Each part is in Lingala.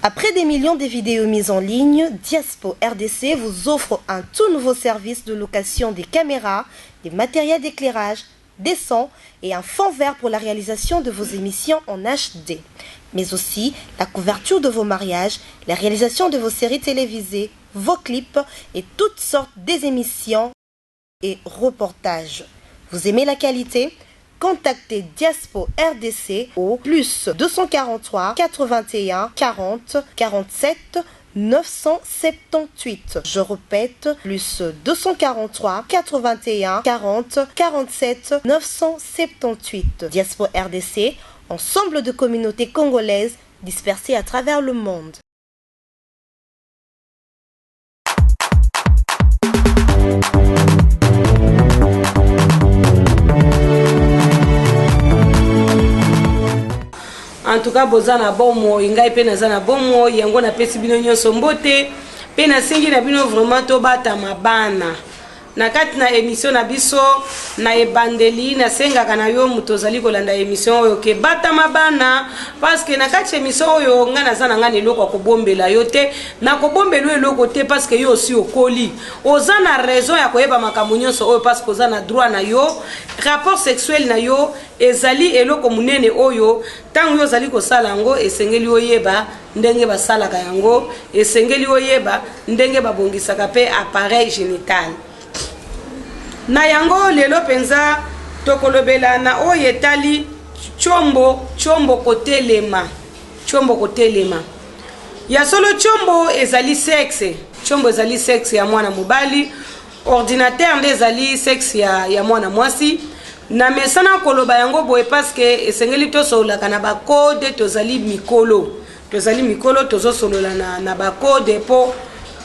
Après des millions de vidéos mises en ligne, Diaspo RDC vous offre un tout nouveau service de location des caméras, des matériels d'éclairage, des sons et un fond vert pour la réalisation de vos émissions en HD, mais aussi la couverture de vos mariages, la réalisation de vos séries télévisées, vos clips et toutes sortes des émissions et reportages. Vous aimez la qualité Contactez Diaspo RDC au plus 243 81 40 47 978. Je répète, plus 243 81 40 47 978. Diaspo RDC, ensemble de communautés congolaises dispersées à travers le monde. En tout cas boza na bomoi, ngai mpe naza na bomoi, yango napesi bino nyonso mbote mpe nasengi na bino vraiment tobatama bana na kati na emission na biso. Na ebandeli nasengaka na yo moto ozali kolanda emission oyo ke batama bana, parce que na kati ya emission oyo ngai naza na ngai na eloko ya kobombela yo te, nakobombela yo eloko te, parce que yo osi okoli, oza na raison ya koyeba makambo nyonso oyo, parce que oza na droit na yo. Rapport sexuel na yo ezali eloko monene oyo ntango yo ozali kosala yango, esengeli oyeba ndenge basalaka yango, esengeli oyeba ndenge babongisaka mpe appareil génital na yango. Lelo mpenza tokolobela na oyo etali tshombo, tshombo kotelema, tshombo kotelema. Ya solo, tshombo ezali sexe, tshombo ezali sexe ya mwana mobali, ordinateur nde ezali sexe ya mwana mwasi. Na mesana koloba yango boye parce que esengeli tosololaka na bacode. Tozali mikolo, tozali mikolo, tozosolola na bacode, mpo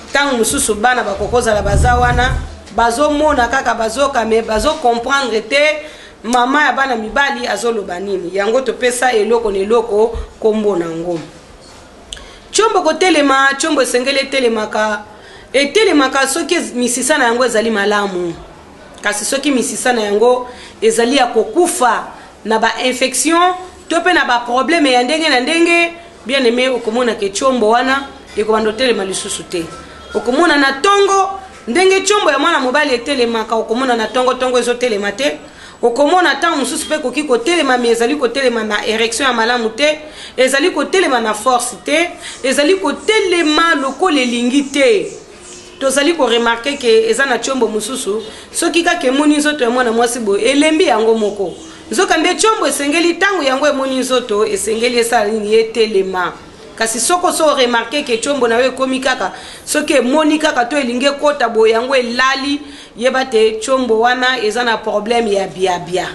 ntango mosusu bana bakokozala baza wana, bazomona kaka, bazoka, mais bazocomprendre te mama ya bana mibali azoloba nini. Yango topesa eloko na eloko nkombo nango. Tshombo kotelema, tshombo esengeli etelemaka, etelemaka soki misisa na yango ezali malamu. Kasi soki misisa na yango ezali ya kokufa na bainfection to mpe na baproblème ya ndenge na ndenge, bien aimé, okomona ke tshombo wana ekobanda otelema lisusu te. Okomona na ntongo ndenge tshombo ya mwana mobali etelemaka, okomona na ntongo-ntongo ezotelema te. Okomona ntango mosusu mpe ekoki kotelema, mais ezali kotelema na érection ya malamu te, ezali kotelema na force te, ezali kotelema lokola elingi te. Tozali koremarquer ke eza na tshombo mosusu, soki kaka emoni nzoto ya mwana mwasi boye, elembi yango moko. Nzokande tshombo esengeli, ntango yango emoni nzoto, esengeli esala nini? Etelema. Kasi soko so oremarquer ke tshombo na yo ekomi kaka soki emoni kaka to elingi ekota boye, yango elali, yeba te tshombo wana eza na problème ya biabia.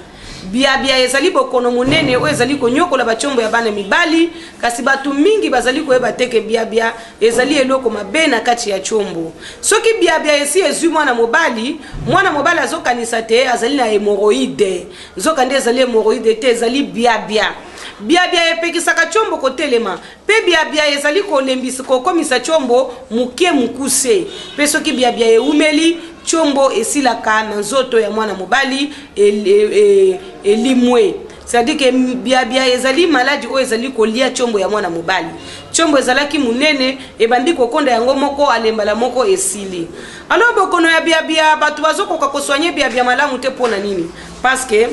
Biabia ezali bokono monene oyo ezali konyokola batshombo ya bana mibali, kasi bato mingi bazali koyeba te ke biabia ezali eloko mabe na kati ya tshombo. Soki biabia esi ezwi mwana mobali, mwana mobali azokanisa te azali na hémorroïde, nzokande ezali hémorroïde te, ezali biabia. Biabia epekisaka tshombo kotelema, mpe biabia ezali kolembisa, kokomisa tshombo moke, mokuse. Mpe soki biabia ewumeli, tshombo esilaka na nzoto ya mwana mobali, elimwe. C'est-à-dire ke biabia ezali maladi oyo ezali kolia tshombo ya mwana mobali. Tshombo ezalaki monene, ebandi kokonda yango moko, alembala moko, esili. Alors bokono ya biabia, bato bazokoka kosoigner biabia malamu te. Mpo na nini? Parce que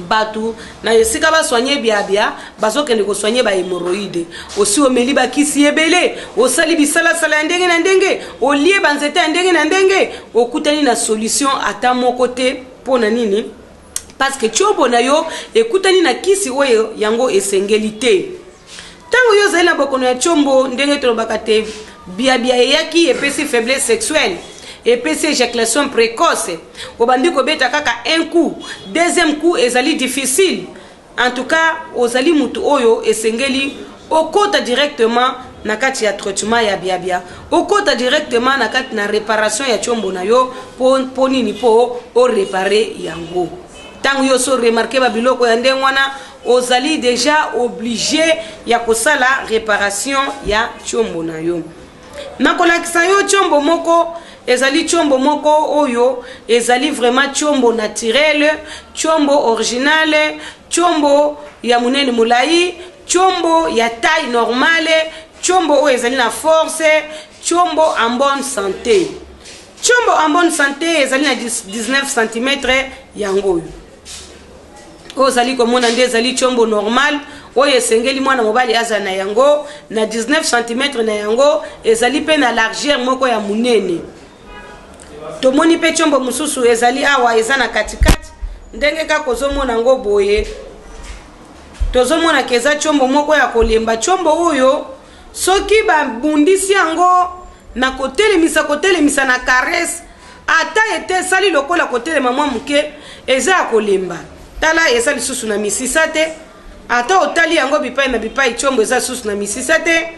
bato na esika basoigner biabia, bazokende kosoigner bahémorroïde. Osi omeli bakisi ebele, osali bisalasala ya ndenge na ndenge, olie banzete ya ndenge na ndenge, okutani na solution ata moko te. Mpo na nini? Parce que tshombo na yo ekutani na kisi oyo yango esengeli te. Ntango yo ozali na bokono ya tshombo, ndenge tolobaka te biabia eyaki, epesi faiblesse sexuelle, epesi éjaculation précoce, obandi kobeta kaka un coup, deuxième coup ezali difficile. En tout cas ozali mutu oyo esengeli okota directement na kati ya traitement ya biabia, okota directement na kati na réparation ya tshombo na yo. Mpo nini? Mpo oréparer yango. Ntango yo so remarquer babiloko ya ndenge wana, ozali déjà obligé ya kosala réparation ya tshombo na yo. Nakolakisa yo tshombo moko, ezali tshombo moko oyo ezali vraiment tshombo naturel, tshombo original, tshombo ya monene molai, tshombo ya taille normale. Tshombo oyo ezali na force, tshombo en bonne santé. Tshombo en bonne santé ezali na 19 cm yango oyo. Oyo ozali komona nde ezali tshombo normal oyo esengeli mwana mobali azala na yango na 19 cm na yango ezali mpe na largeur moko ya monene. Tomoni mpe tshombo mosusu ezali awa eza na katikati ndenge kaka ozomona yango boye. Tozomona ke eza tshombo moko ya kolemba. Tshombo oyo soki babundisi yango na kotelemisa kotelemisa na caresse ata ete esali lokola kotelema mwa moke, eza ya kolemba. Tala, eza lisusu na misisa te. Ata otali yango bipai na bipai, tshombo eza lisusu na misisa te.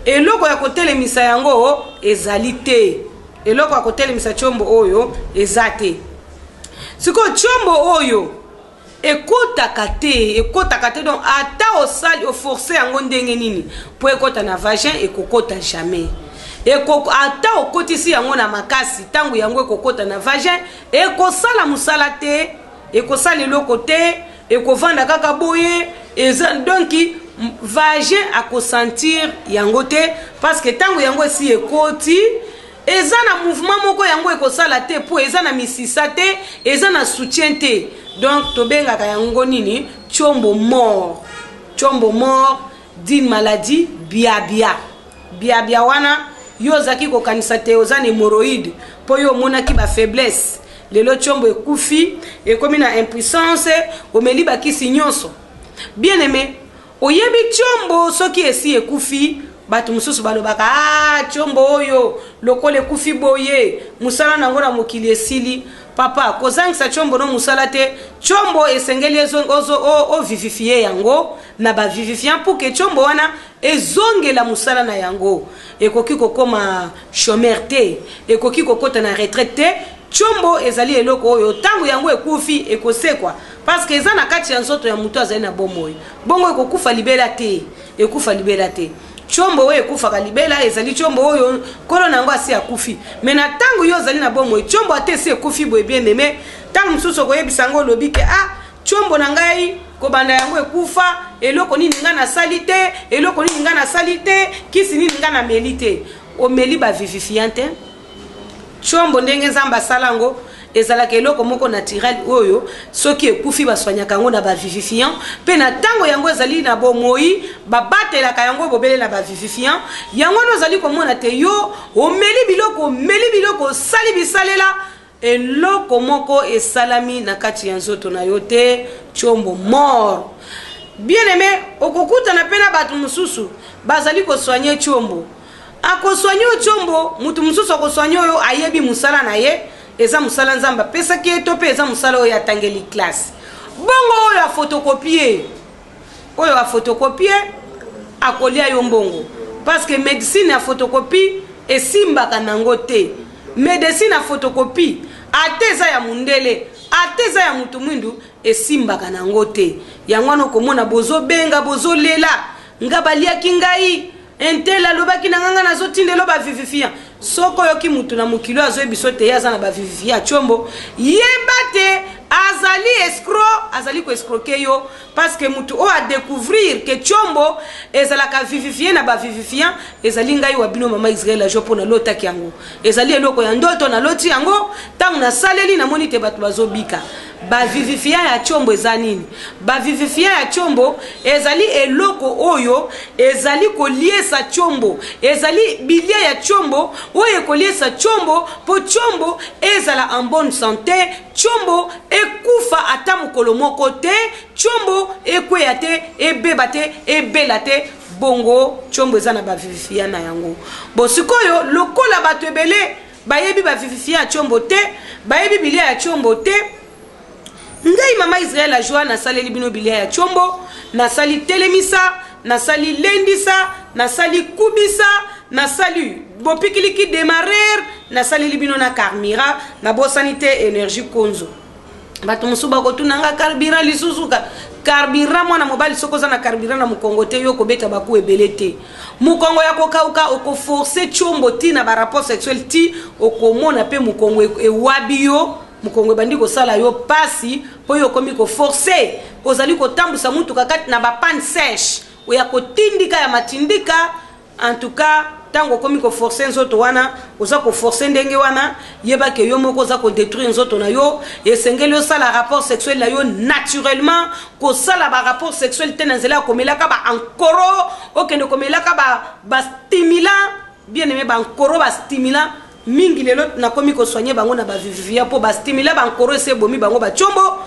Eloko ya kotelemisa yango ezali te. Eloko ya kotelemisa tshombo oyo eza te. Sikoyo tshombo oyo ekotaka te, ekotaka te. Donc ata osali oforce yango ndenge nini po ekota na vagin, ekokota jamais. Ata okotisi yango na makasi, ntango yango ekokota na vagin ekosala mosala te, ekosala eloko te, ekovanda kaka boye. Eza donc vagin akosentir yango te, parce que ntango yango esi ekoti, eza na mouvement moko yango ekosala te, mpo eza na misisa te, eza na soutien te. Donc tobengaka yango nini? Tshombo mort. Tshombo mort d'une maladie biabia. Biabia wana yo ozalaki kokanisa te oza na hémorroïde, mpo yo omonaki bafaiblesse. Lelo tshombo ekufi, ekomi na impuissance, omeli bakisi nyonso. Bien aimé, oyebi tshombo soki esi ekufi, bato mosusu balobaka: "Ah, tshombo oyo lokola ekufi boye, mosala nango na mokili esili." Papa, kozangisa tshombo no mosala te. Tshombo esengeli ovivifie yango na bavivifiant pour que tshombo wana ezongela mosala na yango. Ekoki kokóma chômeur te, ekoki kokɔta na retraite te. Tshombo ezali eloko oyo ntango yango ekufi ekosekwa, parce que eza na kati ya nzoto ya moto azali na bomoi. Bongo ekokufa libela te, ekufa libela te. Tshombo oyo ekufaka libela ezali tshombo oyo nkolo na yango asi akufi. Mais na ntango yo ozali na bomoi, tshombo ate esi ekufi boye, bien aimé, ntango mosusu okoyebisa yango, olobi ke: "Ah, tshombo na ngai kobanda yango ekufa, eloko nini ngai nasali te, eloko nini ngai nasali te, kisi nini ngai nameli te?" Omeli bavivifiant te. Tshombo, ndenge Nzambe asala yango, ezalaka eloko moko naturel oyo soki ekufi baswanyaka yango na bavivifiant, mpe na ntango yango ezali na bomoi babatelaka yango bobele na bavivifiant. Yango wana ozali komona te yo omeli biloko, omeli biloko, osali bisalela, eloko moko esalami na kati ya nzoto na yo te. Tshombo mort. Bien aimé, okokutana mpe na bato mosusu bazali kosoigner tshombo. Akosoigner oyo tshombo, motu mosusu akosoigner oyo ayebi mosala na ye, eza mosala Nzambe apesaki ye to mpe eza mosala oyo atangeli classe. Bongo oyo aphotocopie, oyo aphotocopie akolia yo mbongo, parce que médecine ya photocopie esimbaka nango te. Médecine ya photocopie, ate eza ya mundele, ate eza ya mutu mwindu, esimbaka nango te. Yango wana okomona bozobenga, bozolela: "Nga baliaki ngai, un tel alobaki na nganga nazotindela bavivifiant." Soki oyoki mutu na mokili oyo azoyebi so te ye aza na bavivifiant ya tshombo, yeba te azali escroc, azali koescroquer yo, parce que mutu oyo adécouvrir ke tshombo ezalaka vivifie na bavivifiant ezali ngai wa bino, mama Israel Ajo, mpo nalotaki yango. Ezali eloko ya ndoto, naloti yango. Ntango nasaleli, namoni te bato bazobika. Bavivifiant ya tshombo eza nini? Bavivifiant ya tshombo ezali eloko oyo ezali koliesa tshombo, ezali bilia ya tshombo oyo ekoliesa tshombo mpo tshombo ezala en bonne santé, tshombo ekufa ata mokolo moko te, tshombo ekweya te, ebeba te, ebela te. Bongo tshombo eza na bavivifiant na yango. Bo sikoyo, lokola bato ebele bayebi bavivifiant ya tshombo te, bayebi bilia ya tshombo te, ngai mama Israel Ajoa nasaleli bino bilia ya tshombo. Nasali telemisa, nasali lendisa, nasali kubisa, nasali bopikiliki démarrer, nasaleli bino na carmira. Nabosani te énergie konzo. Bato mosusu bakotuna nga carburant lisusu. Carburant, mwana mobali, soki oza na carburant na mokongo te, yo kobeta baku ebele te. Mokongo ya kokauka, okoforcer tshombo ti na barapport sexuel ti okomona mpe mokongo ewabi yo, mokongo ebandi kosala yo pasi, mpo yo okomi koforcer, ozali kotambusa mutuka kati na bapanne sèche oya kotindika ya matindika. En tout cas, ntango okomi koforce nzoto wana, oza koforce ndenge wana, yeba ke yo moko oza kodétruire nzoto na yo. Esengeli osala rapport sexuel na yo naturellement. Kosala barapport sexuel te na nzela ya komelaka baankoro, okende komelaka bastimulant ba bien aimé, bankoro, bastimulant mingi. Lelo nakomi kosoigne bango na bavivifiant, mpo bastimulant, bankoro esi ebomi bango batiombo.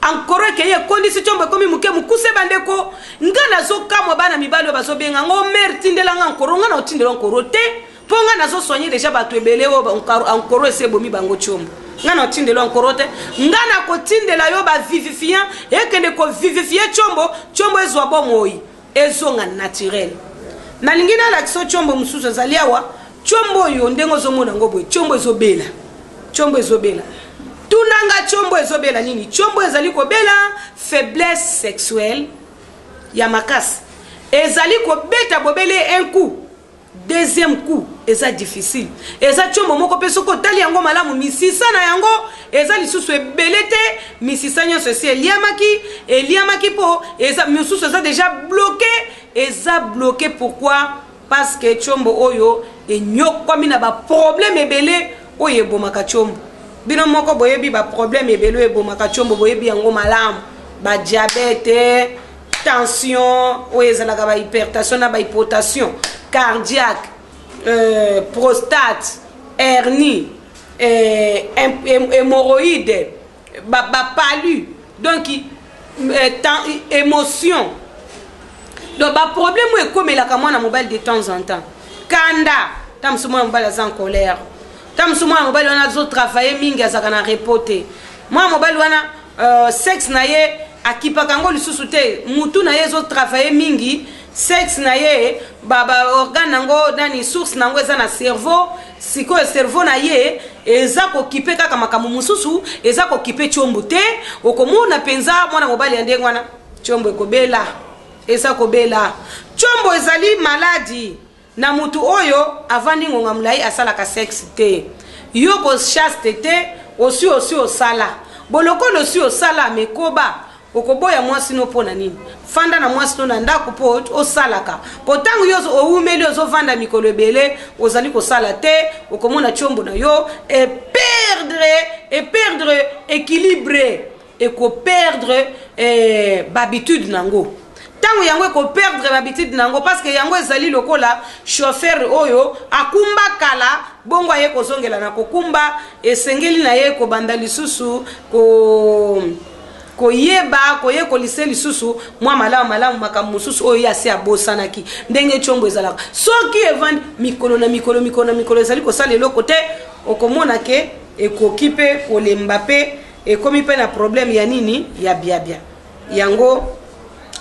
Ankoro ekei, ekondisi tiombo, ekomi moke, mokuse. Bandeko, nga nazokamwa bana mibali oyo bazobenga ngo: "Mare, tindelanga nkoro." Nga na otindela nkoro te, mpo nga nazosoigne déjà bato ebele oyo ankoro esi ebomi bango tiombo. Nga na otindela nkoro te. Nga na kotindela yo bavivifiant, ekende kovivifie tiombo, tiombo ezwa bomoi, ezonga naturel. Nalingi nalakisa tiombo mosusu ezali awa. Tiombo oyo, ndenge ozomona yango boye, tiombo ezobela, tiombo ezobela. Tunanga, tiombo ezobela nini? Tiombo ezali kobela faiblesse sexuelle ya makasi. Ezali kobeta bobele un coup, deuxième coup eza difficile. Eza tiombo moko mpe soki otali yango malamu, misisa na yango eza lisusu ebele te. Misisa nyonso esi eliamaki, eliamaki, mpo eza misusu eza déjà bloqué. Eza bloqué pourquoi? Parce que tiombo oyo enyokwami na baproblème ebele oyo ebomaka tiombo. Bino moko boyebi baproblème ebele oyo ebomaka tiombo, boyebi yango malamu: badiabète, tension oyo ezalaka bahypertension na bahypotension cardiaque, prostate, hernie, hémorroïde, bapalu, ba donc émotion. Donc baproblème oyo ekomelaka mwana mobali de temps en temps, kanda. Ta mosu mwana mobali aza en colère, ta mosu mwana mobali wana azotravaille mingi, azalaka na repos te. Mwana mobali wana, sexe na ye akipaka yango lisusu te. Mutu na ye ezotravaille mingi, sexe na ye, baorgane ba nango nani, source nango eza na cerveau. Sikoyo cerveau na ye eza kokipe kaka makambo mosusu, eza kokipe tiombo te. Okomona mpenza mwana mobali ya ndenge wana, tiombo ekobela, eza kobela. Tiombo ezali maladi na mutu oyo avandi ngonga molai asalaka sexe te. Yo kochaste te, osi osi osala bolokolo, osi osala mekoba, okoboya mwasi no mpo na nini? Fanda na mwasi no na ndako mpo osalaka, mpo ntango yo owumeli, ozovanda mikolo ebele, ozali kosala te, okomona tiombo na yo eperdre équilibre, ekoperdre bahabitude nango. Ntango yango ekoperdre bahabitude nango, parce que yango ezali lokola chauffeur oyo akumba kala, bongo aye kozongela na kokumba, esengeli na ye kobanda lisusu ko koyeba, koyekolisa lisusu mwa malamu malamu makambo mosusu oyo ye ase abosanaki. Ndenge tiombo ezalaka, soki evandi mikolo na mikolo, mikolo na mikolo, ezali kosala eloko te, okomona ke ekoki mpe kolemba, mpe ekomi mpe na problème ya nini, ya biabia. Yango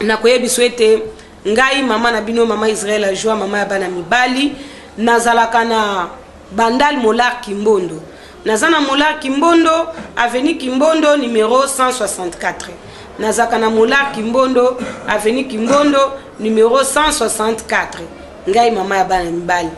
nakoyebiso ete ngai, mama na bino, mama Israel Ajoie, mama ya bana mibali, nazalaka na Bandal, Molar Kimbondo. Naza na Molar Kimbondo, avenue Kimbondo numéro 164. Nazalaka na Molar Kimbondo, avenue Kimbondo numéro 164. Ngai mama ya bana mibali,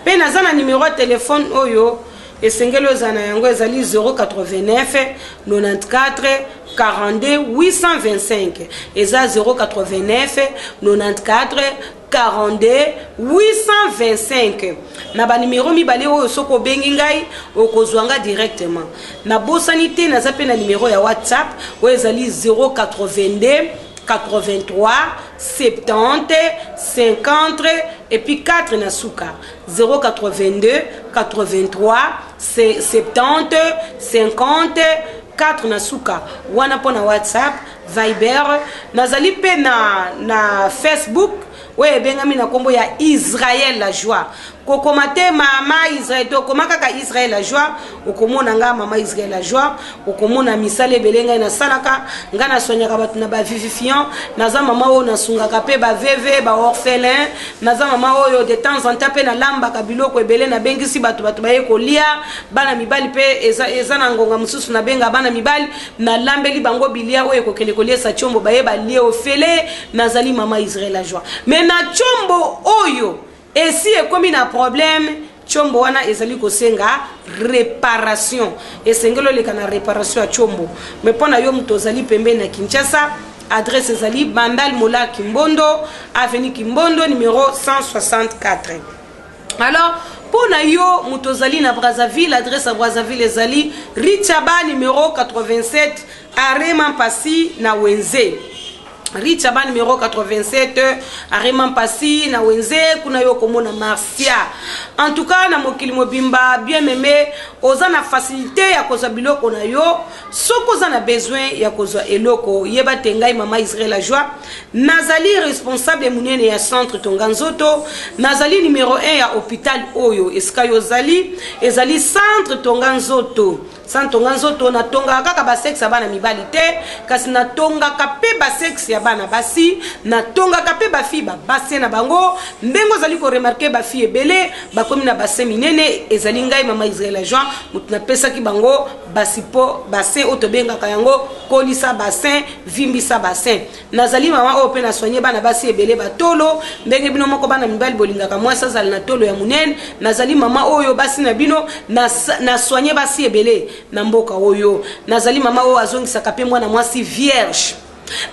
mpe naza na numéro ya telefone oyo esengeli ozala na yango, ezali 089 94 42 825. Eza 089 94 42 825. Na banimero mibale oyo, soki obengi ngai, okozwa nga directement. Nabosani te, naza mpe na nimero ya WhatsApp oyo ezali 082 83 70 50 et puis 4 na suka, 082 83 70 50 4 na suka wana, mpo na WhatsApp, Viber. Nazali mpe na Facebook oyo ebengami na nkombo ya Israel La Joie. Kokoma te mama Israel te, okoma kaka Israel La Joie, okomona nga mama Israel La Joie. Okomona misala ebele ngai nasalaka. Ngai naswanyaka bato na bavivifiant, naza mama oyo nasungaka mpe baveuve, baorphelin. Naza mama oyo de temps en temps mpe nalambaka biloko ebele, nabengisi bato, bato baye kolia. Bana mibali mpe eza na ngonga mosusu nabenga bana mibali, nalambeli bango bilia oyo ekokende koliesa tiombo, baye balie ofele. Nazali mama Israel La Joie. Mais na tiombo oyo esi ekomi na problème, tiombo wana ezali kosenga réparation. Esengeli oleka na réparation ya tiombo. Mais mpo na yo moto ozali pembeni na Kinshasa, Adresse ezali Bandal Mola Kimbondo, avenue Kimbondo numero 164. Alors, mpo na yo moto ozali na Brazzaville, adresse ya Brazzaville ezali Richaba numero 87, arrêt Mampasi na Wenze. Richaba numero 87, arrêt Mampasi na Wenze, kuna yo komona Marcia. En tout cas, na mokili mobimba, bien aimé, oza na facilité ya kozwa biloko na yo. Soki oza na besoin ya kozwa eloko, yeba te ngai mama Israël la joie, nazali responsable munene ya centre Tonga Nzoto, nazali numero 1 ya hôpital oyo esika yo ozali, ezali centre Tonga Nzoto. Centre Tonga Nzoto, natongaka kaka ba sexe ya bana mibali te, kasi natongaka pe ba sexe ya bana basi, natongaka pe ba fille ba basi na bango. Ndenge ozali ko remarquer ba fille ebele bakomi na bassin minene, ezali ngai mama Israël la joie moto napesaki bango basipo bassin oyo tobengaka yango kolisa bassin, vimbisa bassin. Nazali mama oyo pe na soigner bana basi ebele batolo, ndenge bino moko bana mibali bolingaka mwasi azala na tolo ya monene. Nazali mama oyo basi na bino na, na soigner basi ebele na mboka oyo. Nazali mama oyo azongisaka pe mwana mwasi vierge.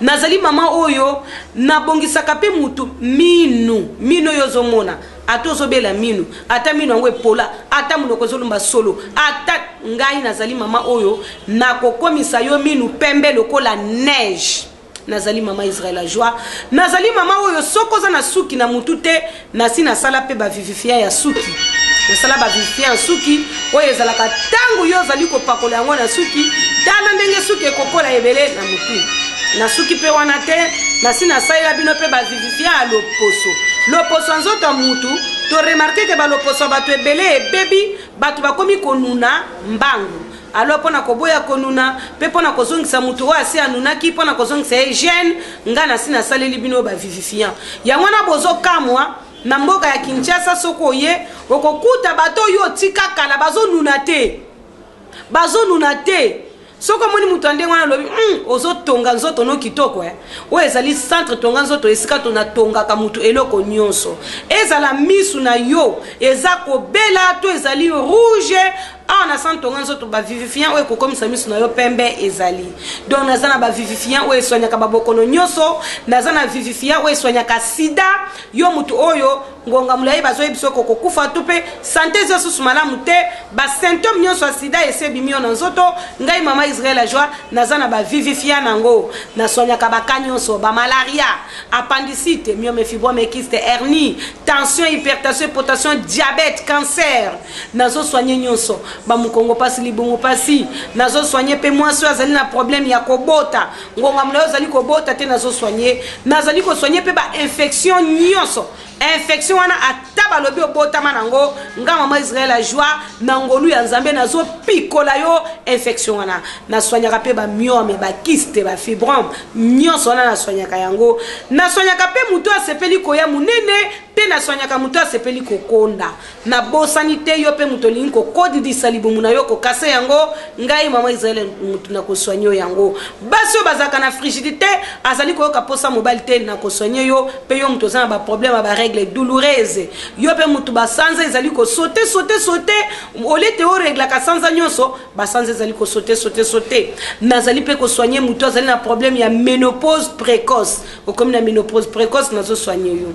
Nazali mama oyo nabongisaka pe mutu minu, minu oyo ozomona, ata ozobela minu, ata minu yango epola, ata monoko ezolumba solo, ata ngai nazali mama oyo nakokomisa yo minu pembe lokola neige. Nazali mama Israël la joie. Nazali mama oyo soki oza na suki na mutu te, nasi nasala pe ba vivifiant ya suki. Nasala ba vivifiant ya suki oyo ezalaka tango yo ozali kopakola yango na suki, tala ndenge suki ekokola ebele na mutu. Na suki pe wana te, nasi nasalela bino pe ba vivifiant ya loposo. Loposo ya nzoto ya mutu, to remarquer ke ba loposo ya bato ebele ebebi, bato bakomi konuna mbangu. Alors pona koboya konuna pe pona kozongisa mutu oyo asi anunaki, pona kozongisa ye jeune, nga nasi nasaleli bino ba vivifiant. Yango wana bozo kamwa na mboka ya Kinshasa soki oye okokuta bato oyo otika kala bazo nuna te. Bazo nuna te. Soki omoni mutu ya ndenge wana olobi, ozo tonga nzoto no kitoko eh. Oyo ezali centre tonga nzoto, esika tongaka mutu eloko nyonso. Ezala misu na yo eza kobela to ezali rouge, awa na centre tonga nzoto ba vivifiant oyo ekokomisa misu na yo pembe ezali. Donc naza na ba vivifiant oyo esoignaka ba bokono nyonso, naza na vivifiant oyo esoignaka sida. Yo mutu oyo ngonga molayi bazoyebi soki okokufa to pe sante eza susu malamu te, ba symptômes nyonso ya sida esi ebimi yo na nzoto, ngai mama Israël la joie naza na ba vivifiant nango. Na soignaka ba cas nyonso, ba malaria, appendicite, myome, fibrome, kyste, hernie, tension, hypertension, hypotension, diabète, cancer. Nazo soigner nyonso, ba mukongo pasi, libumu pasi. Nazo soigner pe mwasi oyo azali na problème ya kobota, ngonga molayi ozali kobota te, nazo soigner. Nazali ko soigner pe ba infection nyonso. Infection wana ata balobi obotama nango, nga mama Israël la joie na ngolu ya Nzambe nazo pikola yo infection wana. Na soignaka pe ba myome, ba kyste, ba fibrome, nyonso wana na soignaka yango. Na soignaka pe moto asepeli koya munene, pe na soignaka moto asepeli kokonda. Nabosani te yo pe moto olingi kokodidisa libumu na yo, kokase yango, ngai mama Israël moto na kosoigne yo yango. Basi oyo bazalaka na frigidite, azali koyoka posa mobali te, na kosoigne yo pe yo moto oza na ba problème ya ba règles douloureuses. Yo pe moto ba sanza ezali ko sauter, sauter, sauter, au lieu te o reglaka sanza nyonso, ba sanza ezali ko sauter, sauter, sauter. Nazali pe kosoigne moto azali na problème ya ménopause précoce. Okomi na ménopause précoce, nazo soigne yo.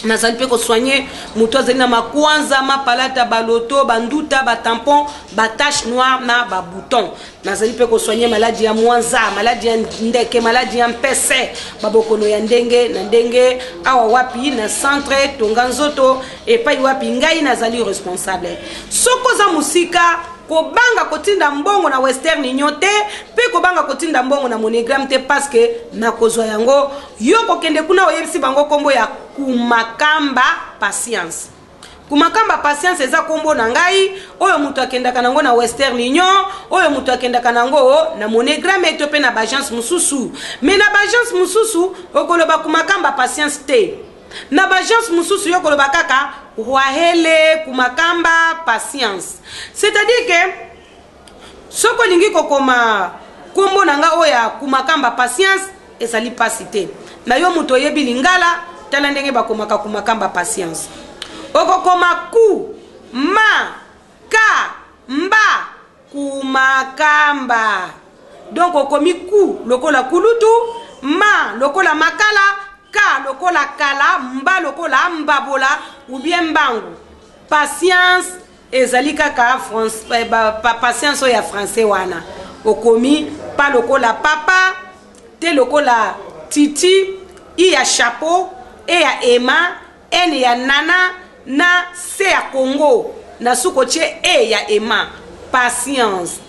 Nazali pe kosoigne moto azali na makwanza, mapalata, baloto, banduta, ba tampon, ba tache noire na ba bouton. Nazali pe kosoigne maladi ya mwanza, maladi ya ndeke, maladi ya mpese, babokono ya ndenge na ndenge. Awa wapi na centre Tonga Nzoto, epai wapi ngai nazali responsable. Soki oza mosika, kobanga kotinda mbongo na Western Union te, pe kobanga kotinda mbongo na MoneyGram te, parce que nakozwa yango. Yo kokende kuna oyebisi bango kombo ya Kumakamba Patience. Kumakamba Patience eza kombo na ngai oyo moto akendaka nango na Western Union, oyo moto akendaka nango na MoneyGram to pe na ba agence mosusu. Mais na ba agence mosusu okoloba Kumakamba Patience te. Na ba agence mosusu yo koloba kaka Wahele Kumakamba Patience. C'est-à-dire que soki olingi kokoma kombo na nga oyo ya Kumakamba Patience ezali pasi te. Na yo moto oyebi lingala, tala ndenge bakomaka Kumakamba Patience. Okokoma ku, ma, ka, mba, Kumakamba. Donc okomi ku lokola kulutu, Ma lokola makala, Ka lokola kala, mba lokola mbabola ou bien mbangu. Patience ezali kaka eh, patience oyo ya français wana. Okomi pa lokola papa, te lokola titi, i ya chapeau, e ya Emma, N ya nana na C ya Congo na suka otie E ya Emma. Patience.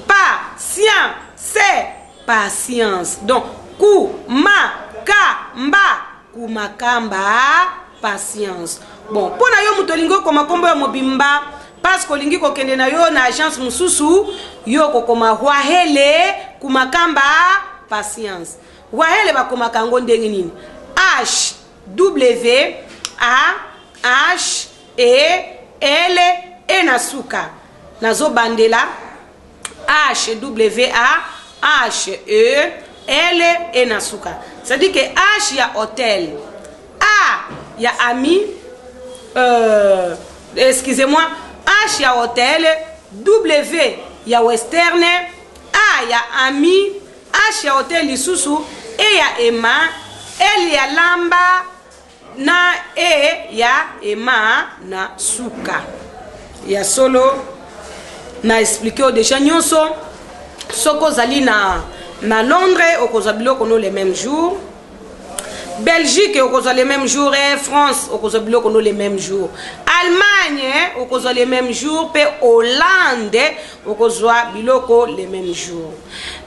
Pa, sien, se, patience. Donc, ku, ma, ka, mba, kumakamba, patience. Bon, mpo na yo moto olingi okoma nkombo ya mobimba parce que olingi kokende na yo na agence mosusu, yo okokoma Wahele Kumakamba patience. Wahele bakomaka yango ndenge nini? H W A H E L E na suka. Nazo bandela H W A H E L E na suka. C'est-à-dire que H ya hôtel, A ya ami, euh, excusez-moi, H ya hôtel, W ya western, A ya ami, H ya hotel lisusu, E ya Emma, L ya lamba na E ya Emma na suka. Ya solo na explique yo deja nyonso. Soki ozali na, na Londres okozwa biloko no le même jour. Belgique okozwa le même jour, eh, France okozwa biloko no le même jour, Allemagne eh, okozwa le même jour, pe Hollande okozwa biloko le même jour.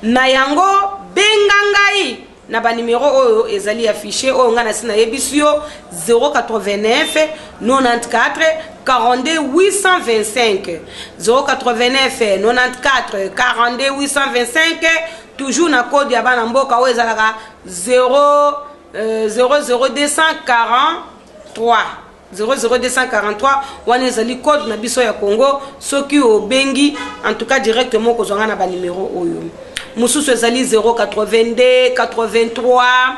Na yango benga ngai na ba numero oyo ezali affiché, oyo ngai nasi nayebisi yo 089 94 42 825, 089 94 42 825, toujours na code ya bana mboka oyo ezalaka 0 00243, 00243 wana ezali code na biso ya Congo. Soki obengi en tout cas directement okozwa nga na ba numero oyo. Mosusu ezali 082 83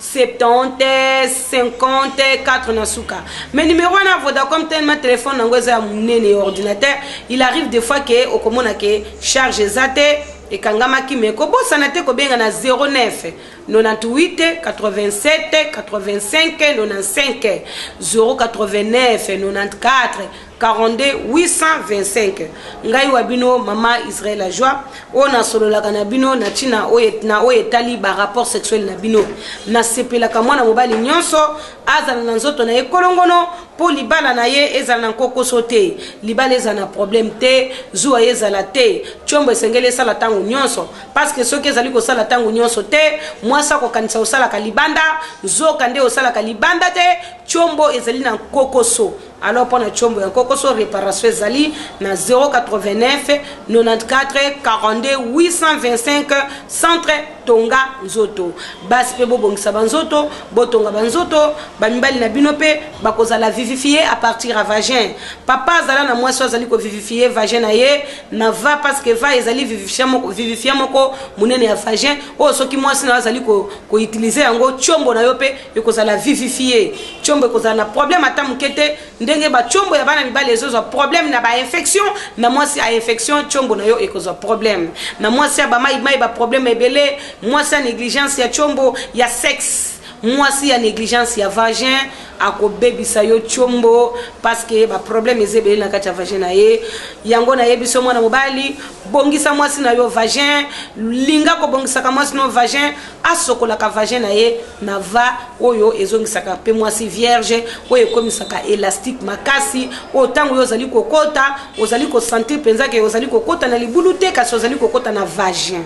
70 54 na suka. Mais numéro wana Vodacom, tellement téléphone nango eza ya monene ya ordinateur, il arrive des fois ke okomona ke charge eza te, ekangamaki. Me kobosana te kobenga na 09 98 87 85 95, 089 94 42 825. Ngai wa bino mama Israël la joie, oyo nasololaka na bino na ntina na oyo etali ba rapport sexuel na bino. Nasepelaka mwana mobali nyonso azala na nzoto na ye kolongono, mpo libala na ye ezala na nkokoso te, libala ezala na problème te, zuwa ye ezala te. Tshombo esengeli esala ntango nyonso, parce que soki ezali kosala ntango nyonso te, mwasi akokanisa osalaka libanda, nzoka nde osalaka libanda te, tshombo ezali na nkokoso. Alors mpo na tshombo ya nkokoso, réparation ezali na 089 94 42 825, centre Tonga Nzoto. Basi mpe bobongisa banzoto, botonga banzoto, bamibali na bino mpe bakozala vivifie à partir ya vagin. Papa azala na mwasi oyo azali kovivifie vagin na ye na va, parce que va ezali vivifiant moko monene ya vagin, oyo soki mwasi na yo azali koutilize yango, tshombo na yo mpe ekozala vivifie, tshombo ekozala na problème ata moke te. Ndenge batshombo ya bana mibali ezozwa problème na bainfection, na mwasi ya infection tshombo na yo ekozwa problème, na mwasi ya bamaimai baproblème ebele, mwasi ya négligence ya tshombo ya sexe, mwasi ya négligence ya vagin akobebisa yo tshombo, parce que baproblème eza ebele na kati ya vagin na ye. Yango nayebi so mwana mobali, bongisa mwasi na yo vagin, linga kobongisaka mwasi na yo vagin, asokolaka vagin na ye na va oyo ezongisaka mpe mwasi vierge, oyo ekomisaka élastique makasi, oyo ntango oyo ozali kokota, ozali kosentir mpenza ke ozali kokota na libulu te, kasi ozali kokota na vagin.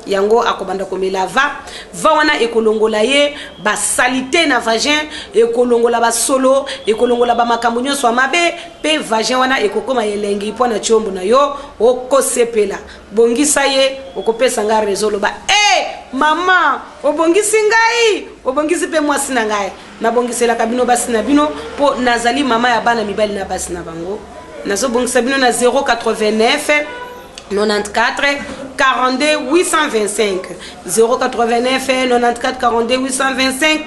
Yango akobanda komela va va wana, ekolongola ye basalite na vagin, ekolongola basolo, ekolongola bamakambo nyonso ya mabe, mpe vagin wana ekokoma elengi mpo na tiombo na yo, okosepela. Bongisa ye, okopesa ngai rezo, oloba e mama obongisi ngai, obongisi mpe mwasi na ngai. Nabongiselaka bino basi na bino, mpo nazali mama ya bana mibali na basi na bango. Nazobongisa bino na 089 94 42 825, 089 94 42 825,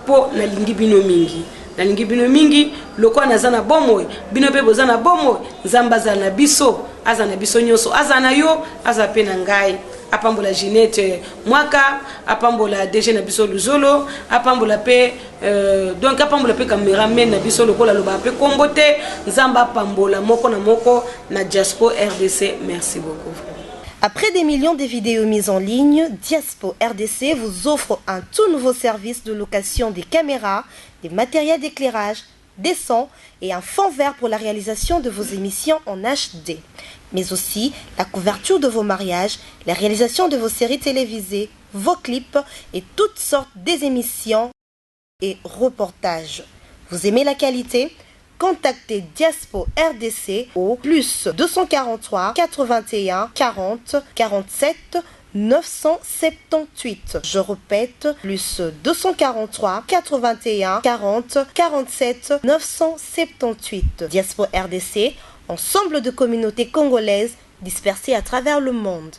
mpo nalingi bino mingi, nalingi bino mingi lokola naza na bomoi, bino mpe boza na bomoi. Nzambe azala na biso, azala na biso nyonso, azala na yo, azala mpe na ngai. Apambola Ginette Mwaka, apambola DG na biso Luzolo, apambola pe donc apambola pe cameraman na biso lokola loba pe kombo te. Nzambe apambola moko na moko na Diaspo RDC. Merci beaucoup. Après des millions de vidéos mises en ligne, Diaspo RDC vous offre un tout nouveau service de location des caméras, des matériels d'éclairage, des sons et un fond vert pour la réalisation de vos émissions en HD, mais aussi la couverture de vos mariages, la réalisation de vos séries télévisées, vos clips et toutes sortes des émissions et reportages. Vous aimez la qualité? Contactez Diaspo RDC au plus 243 81 40 47 978. Je répète, plus 243 81 40 47 978. Diaspo RDC, ensemble de communautés congolaises dispersées à travers le monde.